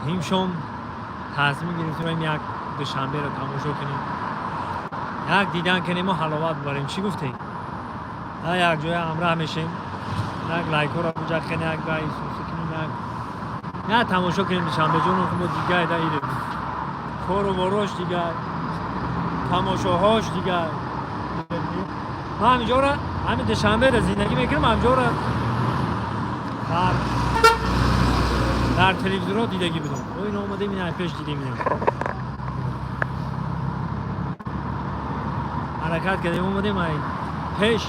Нимшом тасмим гирифтем, як Душанберо тамошо кунем, як дидан кунему ҳаловат бибарем. Чӣ гуфтем? Як ҷоя ҳамраҳ мешем, як лайкҳоро буҷақкунем, як баисусу кунем, як на тамошо кунем Душанбеҷону мо дигар да ирем, кору ворош дигар, тамошоҳош дигар. Ма ҳаминҷора, ҳамин Душанберо зиндагӣ мекунам, ҳаминҷора дар телевизорҳо дидагӣ будам. О, ин омадем, ин пеш дидем, ина ҳаракат кардем, омадем ай пеш.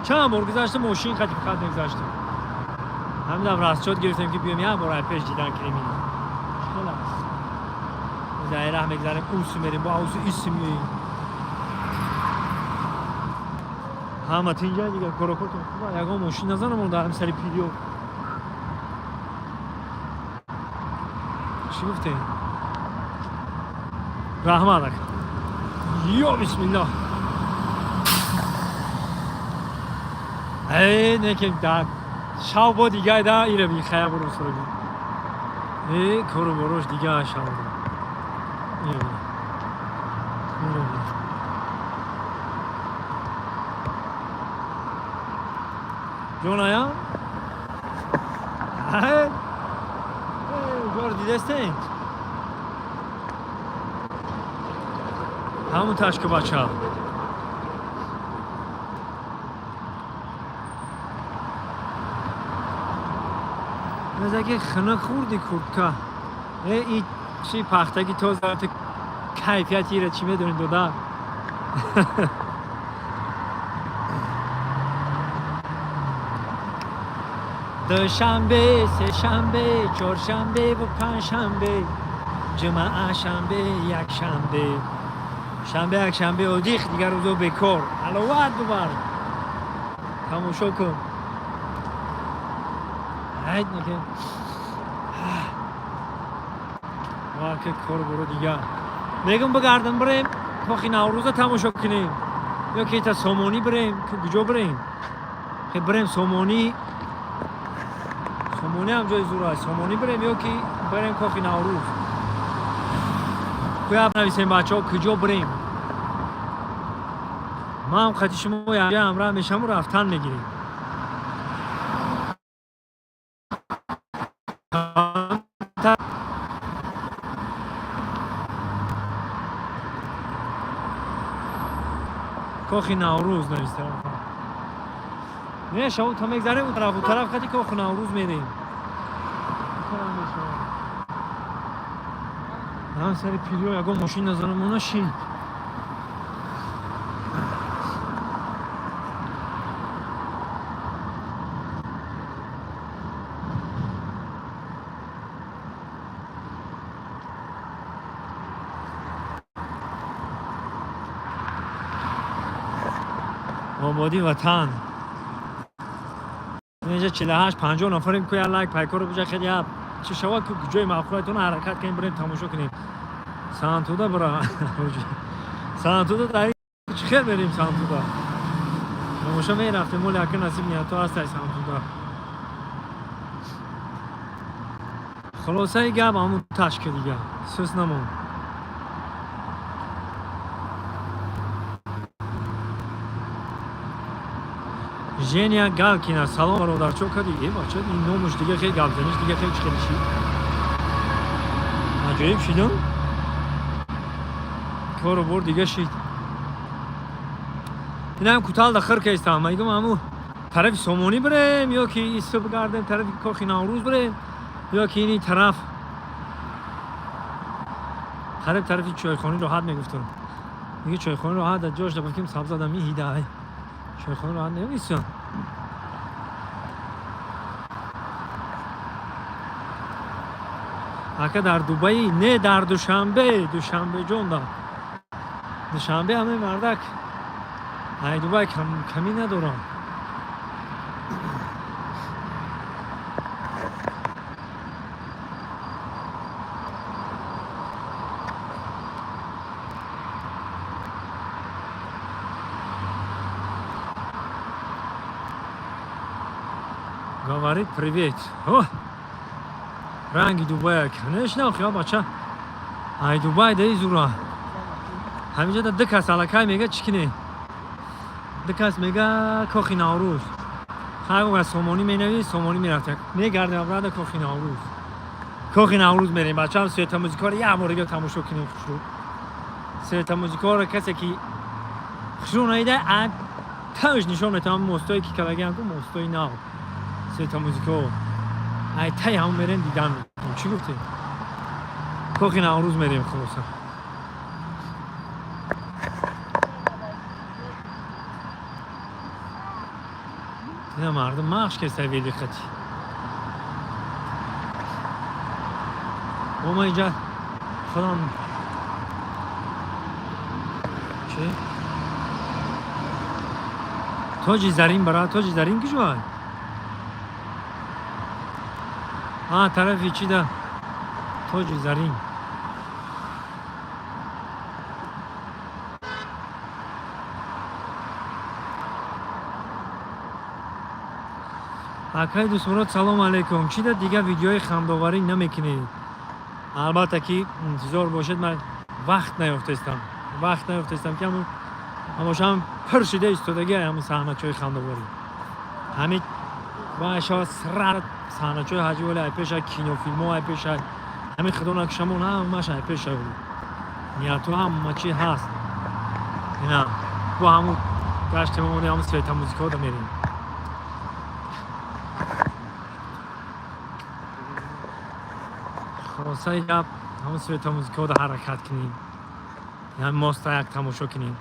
Чанд бор гузаштем, мошин қати фақат мегузаштем. Ҳамин дам расчёт гирифтем, ки биём як бор ай пеш дидан кунем. Ина хел аст. Ай раҳ мегзарем, усу мерем, бо аусу ису меоем. Ҳама тинҷа, дигар корокотон хуба? Ягон мошин назанам дар ҳами сари пириё. Чӣ гуфтем? Раҳмат, ака. Ё бисмиллоҳ! Э, не ки дар шав бо дигар да ира бихая буру суруги. Э, кору борош дигар шав. Ира. Ира. Ҷоная? Э, ҷор дидестен? Ҳамун ташку бача. Мезаки хунук хӯрди куртка. Э, и чи пахтаги тоза, ту кайфияти ира чӣ медонӣ, дода? Душанбе, сешанбе, чоршанбе ва панҷшанбе, ҷумъа, шанбе, якшанбе. Шанбе, якшанбе одих, дигар рӯзо бекор. Ҳаловат бубар. Тамошо кун. Айд неке. Ва ки кор боро дигар. Мегум, бигардам, бирем кохи Наврӯза тамошо кунем. Ё ки та Сомонӣ бирем, ки куҷо бирем? Ки бирем Сомонӣ. Сомонӣ ҳам ҷои зур аст. Сомонӣ бирем ё ки бирем кохи Наврӯз? Кӯяб нависем, бачаҳо, куҷо бирем? Ман ҳам қати шумо якҷоя ҳамраҳ мешаваму рафтан мегирем. Кохи Наврӯз нависта. Не, шаву та мегзарем у тараф, у тараф қати кохи Наврӯз мерем. Ҳам сари пириё ягон мошин назанам, нашин. Ободӣ ватан. Инҷа 48 50 нафарем, ку як лайк пайкоро буҷа хеле яб. Чӣ шавад, ку ҷои маъқулатон ҳаракат кунем, бирем тамошо кунем. Сантуда бира. Сантуда дар чӣ хел мерем Сантуда? Тамошо мерафтем, моли ака насиб ниятҳо ҳастай Сантуда. Хулосаи гап ҳамун ташки дигар. Сӯс намон. Женя Галкина, салом, бародар, чо кардӣ? Э, бача, ин номуш дига хеле гапзаниш дига хеле чӣ хеле шид. Аҷоиб шидам. Кору бор дига шид. Инам кутал да хир кестам. Мегум, ҳаму тарафи Сомонӣ бирем ё ки исто бигардем, тарафи кохи Наврӯз бирем ё ки ини тараф. Қариб тарафи чойхони роҳат мегуфтам. Дига чойхони роҳат дар ҷош да гуфтем, сабзада меҳида. Чойхони роҳат намесиён. Ака, дар Дубаи? Не, дар Душанбе, Душанбеҷон да. Душанбе ҳамаи мардак ай Дубай камӣ надорам. Говорит привет. О! Ранги Дубая, конечно, хиёл бача. Ай Дубай даи зура. Ҳаминҷа да ду кас аллакай мега, чӣ кине? Ду кас мега Кохи Наврӯз. Хай, сомонӣ менавӣ, сомонӣ мерафт. Мегардем обратно Кохи Наврӯз. Кохи Наврӯз мерем, бачаам, светомузикаро як бор дига тамошо кунем хушрӯ. Светомузикаро касе ки хушрӯ наида, тавш нишон метавам, мостое ки калагиам ку, мостои нав. Светомузикао. Ай тай ҳамон мерем, дидан мекунем. Чӣ гуфтем? Кохи Наврӯз мерем, хулоса. Ина мардум махш кеста велихати. Мо инҷа худам чӣ? Тоҷи Зарин бара, Тоҷи Зарин киҷоай? А, тарафи чӣ да? Тоҷи Зарин. Акай Дӯстмурод, салом алейкум. Чӣ да дига видеои хандоварӣ намекунед? Албатта ки интизор бошед, ман вақт наёфтаистам. Вақт наёфтаистам, ки ҳамун ҳамошам пур шида истодаги ҳамун саҳначаҳои хандоварӣ. Ҳамин ва срат саҳначаҳои ҳаҷиволи ай пеша, кинофилмҳо ай пеша. Ҳамин худо накушамон, ҳамаш ай пеша. Нияту ҳама чи ҳаст. Ина бо ҳамун гаштем, омадем, ҳамун светомузикаҳо да мерем. Хулосаи гап, ҳамун светомузикаҳо да ҳаракат кунем. Ҳамин моста як тамошо кунем.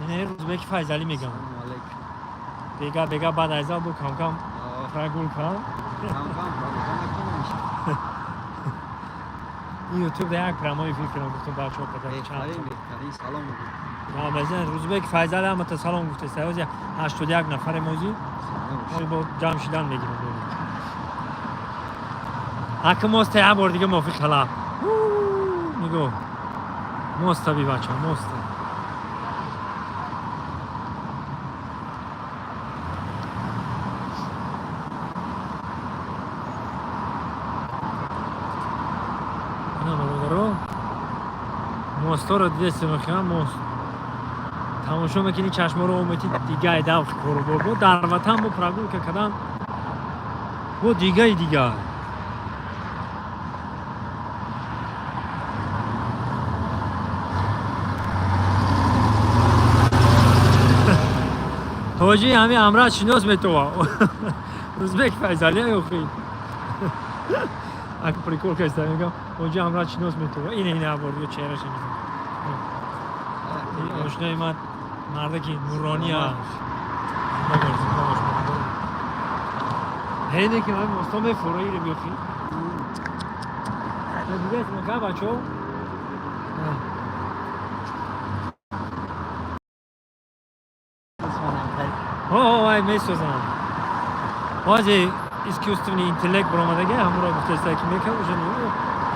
Ина Рӯзбеки Файзалӣ мегам. Бега бега баъд айзал бу камкам прогулка. Ин ютуб да як прямой эфир кардам, гуфтам бачаҳо қадар чанд. Рӯзбеки Файзалӣ ҳамата салом гуфтест. Ҳози 81 нафаре мози. Бо ҷамъ шидан мегирем. Ака моста як бор дига мувофиқ талаб. Нигоҳ. Моста би, бача, моста. Ина бародаро, мосторо дидестем, охиран мост. Тамошо мекунӣ, чашморо омети, дигаи давқи корубор. Бо дар ватан бо прогулка кардан бо дигаи дигар. Ҳоҷи ҳами амрат шинос метова. Рӯзбек Файзалия охи. Ака прикол каста мегам, ҳоҷи амрат шинос метова. Ина ина бор дига чеҳраша мезанам. Ошнои ман мардаки нуронӣ аст. Зинда бош, зинда бош. Ҳене ки ман мосто мефура ире биёхи. Дидед ка, бачаҳо? Вай месозанд. Ҳози искусственный интеллект баромадаги, ҳамуро гуфтаиста ки мекар уже.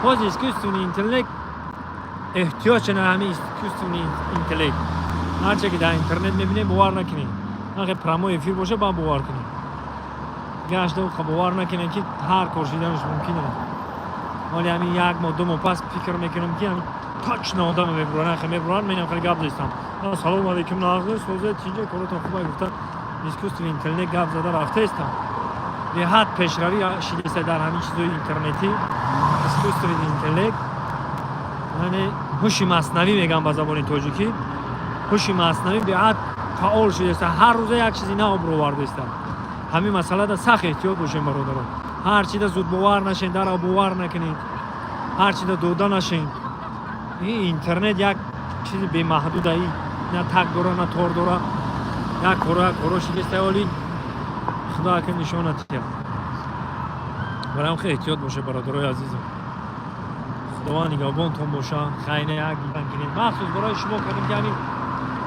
Ҳози искусственный интеллект эҳтиёҷ на, ҳамин искусственный интеллект. Ҳарче ки дар интернет мебинем, бовар накунед. Ҳақе прямой эфир боша, ба бовар кунед. Гашта бовар накунед, ки ҳар кор шиданаш мумкин аст. Ҳоли ҳамин як моҳ, 2 моҳ пас фикр мекунам, ки ҳамин точно одама мебуранд, хе мебуранд, менам хеле гап застам. Салому алейкум, нағз созед, чинҷа коротон хуба, гуфта искусственный интеллект гап зада рафтаистам. Беҳад пешравӣ шидеста дар ҳамин чизои интернетӣ. Искусственный интеллект, яъне ҳуши маснавӣ мегӯям ба забони тоҷикӣ. Ҳуши маснавӣ беҳад фаъол шудааста, ҳар рӯза як чизи нав баровардааста. Ҳамин масъалада сахт эҳтиёт бошем, бародарон. Ҳар чида зудбовар нашен, дарав бовар накунед, ҳар чида дода нашен. Ин интернет як чизи бемаҳдуда, на так дора, на тор дора. Як коро, як коро шидеста, оли худо ака нишона тиҳад. Барам хеле эҳтиёт боше, бародарои азизам. Худованд нигаҳбонтон боша. Хайна як дидан кунед. Махсус барои шумо кардем, ки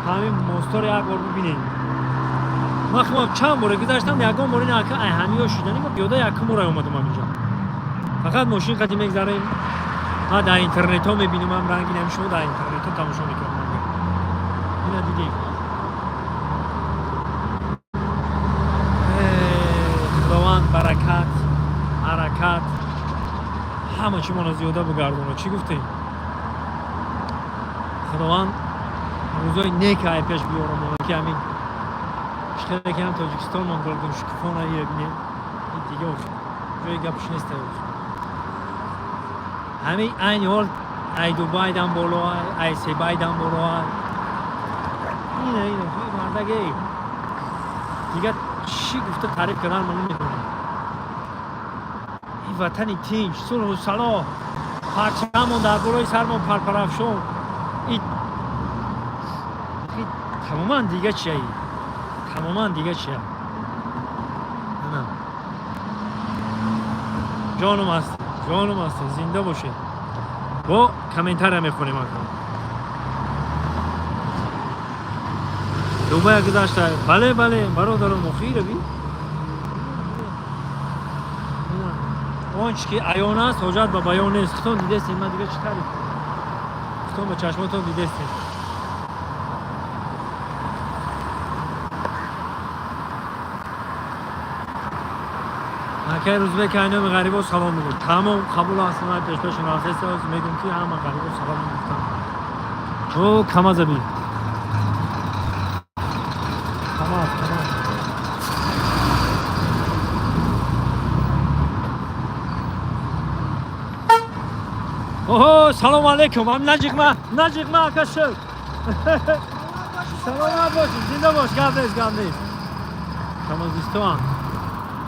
ҳамин мосторо як бор бибинед. Ман худам чанд боре гузаштам, ягон бор ин ака ай ҳамиё шудани, ма пиёда якум бора омадам ҳаминҷо. Фақат мошин қати мегзарем. Ма дар интернетҳо мебинем, ам ранги нами шумо дар интернетҳо тамошо мекунам. Ина дидем. Худованд баракат. Баракат, ҳама чимона зиёда бигардона. Чӣ гуфтем? Худованд рӯзои нек ай пеш биёрамона, ки ҳамин хеле ки ҳам Тоҷикистон мон гулгун шукуфона бинем. Ин дига ҷои гапш нест. Ҳамин айни ҳол ай Дубайдам боло, ай Себайдам боло. Ина, ина мардак, эй, дига чӣ гуфта таъриф кардан ман намедонам. Ин ватани тинч, сулҳу салоҳ, парчамон дар болои сармон парпарафшон, и тамоман дига чия, тамоман дига чия. Ҷонум ҳастӣ, ҷонум ҳастӣ, зинда бошед. Бо комментария мехонем. Ака, Дубая гузашта. Бале, бале, бародаром, охира би он чи ки аён аст, ҳоҷат ба баён нест. Худтон дидестем, ман дига чӣ таъриф кунам? Худтон ба чашмотон дидестем. Акай Рӯзбек, айноми ғарибо салом мегӯ. Тамом, қабул аст. Ман пешпешон рафтест, мегӯм, ки ҳама ғарибо салом мегуфтам. О, камаза би, камаз, камаз. Оҳо, салому алейкум. Ам наҷиқма, наҷиқма, ака, шуд. Саломат бошед, зинда бош. Гап нест, гап нест. Камазистоам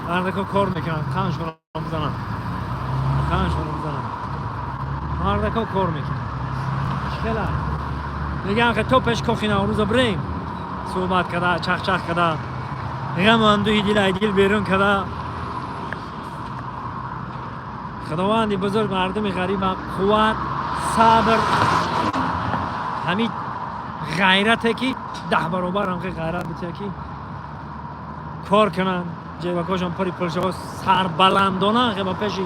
мардако кор мекунанд, қаншонро бизананд, қаншонро бизананд. Мардако кор мекунанд. Чӣ хела мегӯям, ки то пеш кохи Наврӯза бирем, суҳбат када, чахчах када, ғаму андӯҳи дил ай дил берун када. Худованди бузург мардуми ғариба қувват, сабр, ҳамин ғайрате, ки 10 баробар ҳам ғайрат бития, ки кор кунанд, ҷебакошон пури пул шава, сарбаландона ба пеши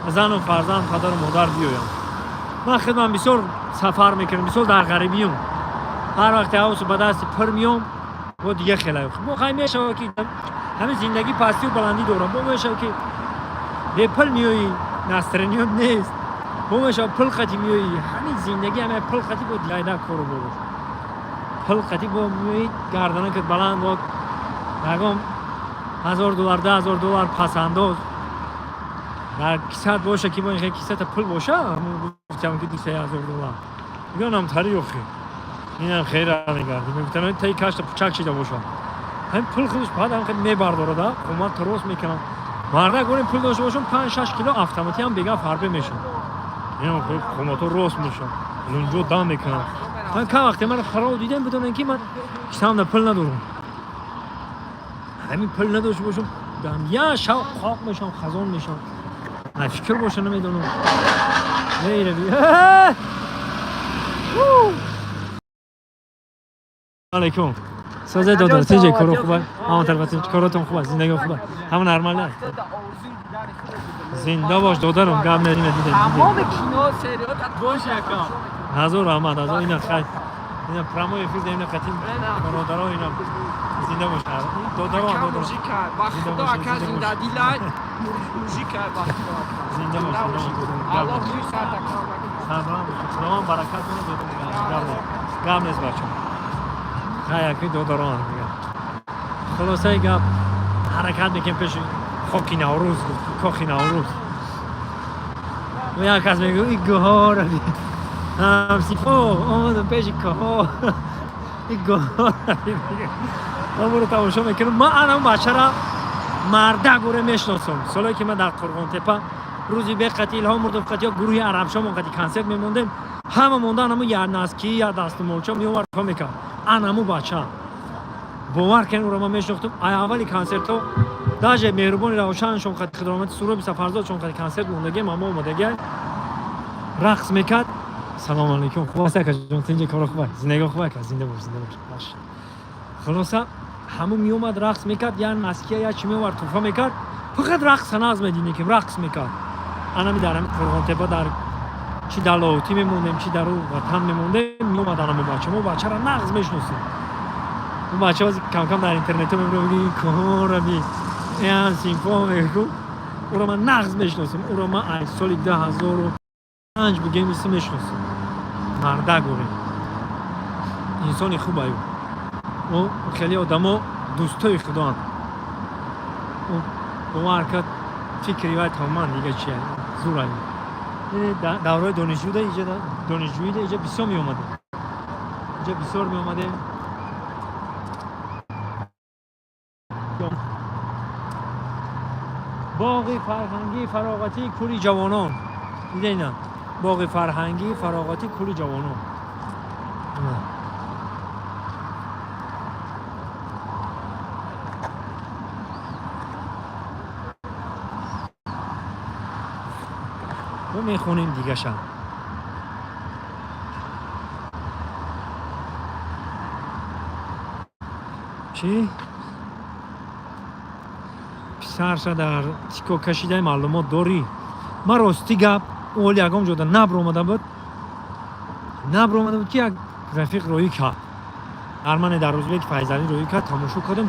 зану фарзанд, падару модар биёянд. Ман худман бисёр сафар мекунам, бисёр дар ғарибиём. Ҳар вақте ҳавсу ба дасти пур миём, бо дига хела бо хай мешава, ки ҳамин зиндагӣ пастию баландӣ дорам. Бо мешава, ки бепул меоӣ, настроение нест. Бо мешава, пул қати меоӣ. Ҳамин зиндагӣ ҳама пул қати бо дилайда кору борӯш. Пул қати бо меоӣ, гарданакат баланд, бо ягон $1000, $10,000 пасандоз дар кисат боша, ки бо ин кисата пул боша. Гуфтам, ки $2-3 ҳазор мегӯям, тари охи инам хейра мегарди. Мегуфтам, таи кашта пучак шида боша. Ҳамин пул худаш баъд ҳам хеле мебардорада, қомат рост мекунам. Мардак орем, пул дошта бошам, 5-6 кило автоматӣ ҳам бега фарбе мешам. Инам қомато рост мешам, лунҷо дам мекунам. Ман кам вақте мана хароб дидем, бидонем, ки ман кисамда пул надорам. Ҳамин пул надошта бошам, я шав қоқ мешам, хазон мешам. На фикр боша, намедонам. Мейрави. Алейкум. Созе, додар, тинҷе, коро хуба? Ҳама тарафа тинҷ, коротон хуба, зиндагион хуба? Ҳама нормально? Зинда бош, додарам, гап нерина, дидем. Тамоми кино, сериал бош, якам. Ҳазор раҳмат, ҳазор. Ина хай. Ина прямой эфир ина қатим бародаро, ина зинда бош. Додаро, додаро. Мужика, ба худо, ака, зиндадилай. Мужика, ба худо. Зинда бош, зинда бош. Аллоҳ мӯй сарта кам. Сарбаланд бош. Худованд баракат кунад, додаро. Гап нест. Гап нест, бачо. Хай, яки додарон дигар. Хулосаи гап, ҳаракат мекунем пеши хоки Наврӯз, кохи Наврӯз. Як кас мегӯ, и гӯҳора ҳамсифо омадам пеши коҳо, и гӯҳора. Ман тамошо мекунам. Ман анам бачара мардак оре мешиносам. Солое ки ман дар Қурғонтепа рӯзи беқати Илҳом Мурдов қати ё гурӯҳи арабшомон қати консерт мемондем, ҳама монда, анаму я носки, я дастумолча меовард, мекард. Анаму бача, бовар кунед, ӯро ман мешинохтам. Ай аввали консертҳо, даже Меҳрубони Равшаншон қати, Хидромати Суроби Сафарзодшон қати консерт мондагием, ама омадагиай, рақс мекард. Салому алейкум, хуб аст, акаҷон? Тинҷи, коро хуб, зиндагӣ хуб, ака? Зинда бош, зинда бош. Хулоса, ҳамун меомад, рақс мекард, я носки я, я чӣ меовард, туҳфа мекард. Фақат рақса нағз медидем, ки рақс мекард. Анами дар ҳами Қурғонтепа, дар чӣ дар Лоҳутӣ мемондем, чӣ дар ватан мемондем, меомад анаму бача. Мо бачаро нағз мешиносем. Ӯ бача ҳозир камкам дар интернето мебинам, кораби ям симфо мегӯ. Ӯро ман нағз мешиносам. Ӯро ман аз соли 2005 бугем иси мешиносам. Мардак орем. Инсони хуб аю. Ӯ хеле одамо дӯстои худоанд. Ӯ бовар кард, фикри вай тамоман дига чия. Зур аю. Давраи донишҷӯда иҷа, донишҷӯида иҷа бисёр меомадем. Иҷа бисёр меомадем. Боғи фарҳангии фароғатии кӯли ҷавонон. Дида, ина боғи фарҳангии фароғатии кӯли ҷавонон. Ина. Мо мехонем дигаша. Чӣ? Писарша дар тико кашидаи, маълумот дорӣ? Ман, рости гап, оли ягон ҷода набромада буд, набромада буд, ки як рафиқ роӣ кард. Дар мане дар Рӯзбеки Файзалӣ роӣ кард, тамошо кардам,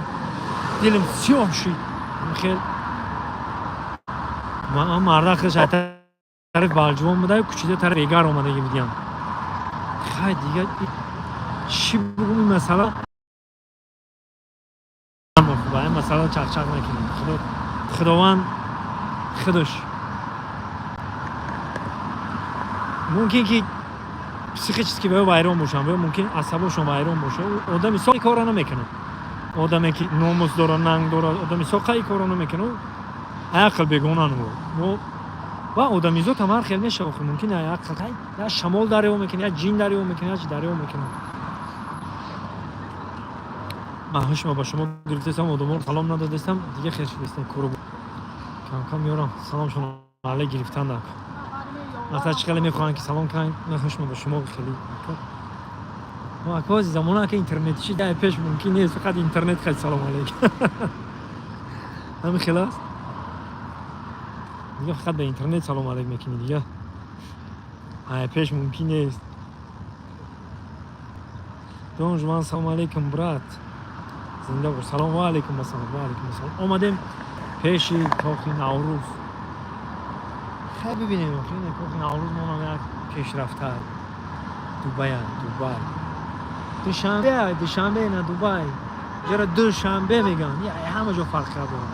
дилам сиёҳ шид. Хел марда худаш аз тарафи Балҷувон буда, кучида тарафи Регар омадаги будиям. Хай, дига чӣ бугум? Ин масъала хуба, ин масъала чақчақ накунем. Худованд худаш мумкин ки психически ба ё вайрон бошанд, ё мумкин асабошон вайрон бошад. Одами соқ кора намекунад. Одаме ки номус дора, нанг дора, одами соқа ин корро намекунад. Ақл бегонан ва одамизод ҳам ҳар хел мешава. Мумкин ақл я шамол дарё мекунад, я ҷин дарё мекунад, я чи дарё мекунад. Ман ҳушма ба шумо гирифтастам, одаморо салом надодастам, дига хел шудастам. Кору камкам меёрам, саломшон алай гирифтан дар масалан чӣ хеле мехоҳанд ки салом кунанд. Ман ҳушма ба шумо хеле акози замона ки интернет чи дай пеш мумкин нест, фақат интернет хел салом алейкум, ҳамин хел аст дига. Фақат ба интернет салом алейк мекунӣ, дига ай пеш мумкин нест. Дон Жуан, салом алейкум, брат, зинда бош. Салом, ва алейкум ассалом, ва алейкум ассалом. Омадем пеши кохи Наврӯз. Хай, бибинем. Кохи Наврӯз монам як пешрафта Дубая, Дубай, Душанбе, Душанбе на Дубай. Ҷара Душанбе мегӯянд, ҳама ҷо фарқият дорад.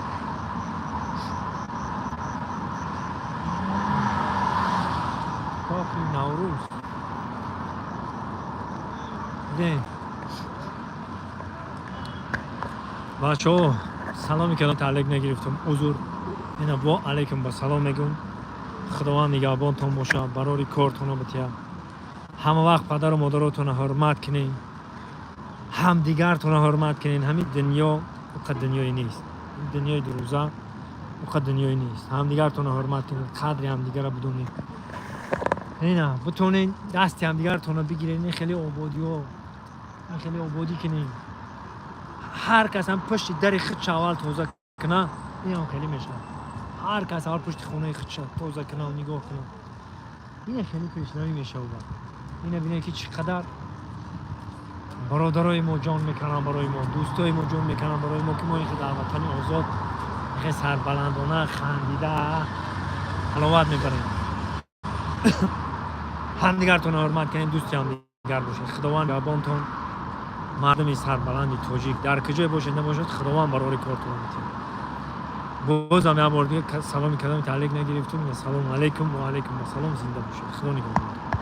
Кохи Наврӯз дидем. Бачаҳо, саломи кардам, таълиқ нагирифтам, узур. Ина во алейкум ба салом мегӯм. Худованд нигаҳбонтон бошад, барори кортонро битиҳад. Ҳама вақт падару модаротонро ҳурмат кунед, ҳамдигартонро ҳурмат кунед. Ҳамин дунё уқа дунёе нест, дунёи дурӯза уқа дунёе нест. Ҳамдигартонро ҳурмат кунед, қадри ҳамдигарро бидонед. Ина битонед дасти ҳамдигартонро бигиред. Ин хеле ободиҳо, ин хеле ободӣ кунед. Ҳар кас ҳам пушти дари худша аввал тоза куна, инам хеле мешавад. Ҳар кас аввал пушти хонаи худша тоза куна, нигоҳ куна, ина хеле пешравӣ мешавад. Ина бинед, ки чӣ қадар бародарои мо ҷон мекунанд барои мо, дӯстои мо ҷон мекунанд барои мо, ки мо инхел дар ватани озод хе сарбаландона хандида ҳаловат мебарем. Ҳамдигартонро ҳурмат кунед, дӯсти ҳамдигар бошед. Худованд нигаҳбонтон. Мардуми сарбаланди тоҷик дар куҷое бошед набошад, Худованд барори кортон битиҳад. Бозам як бор дига саломи кардам, таълиқ нагирифтум. Салому алейкум, ва алейкум ассалом, зинда бошед, Худо нигаҳбонтон.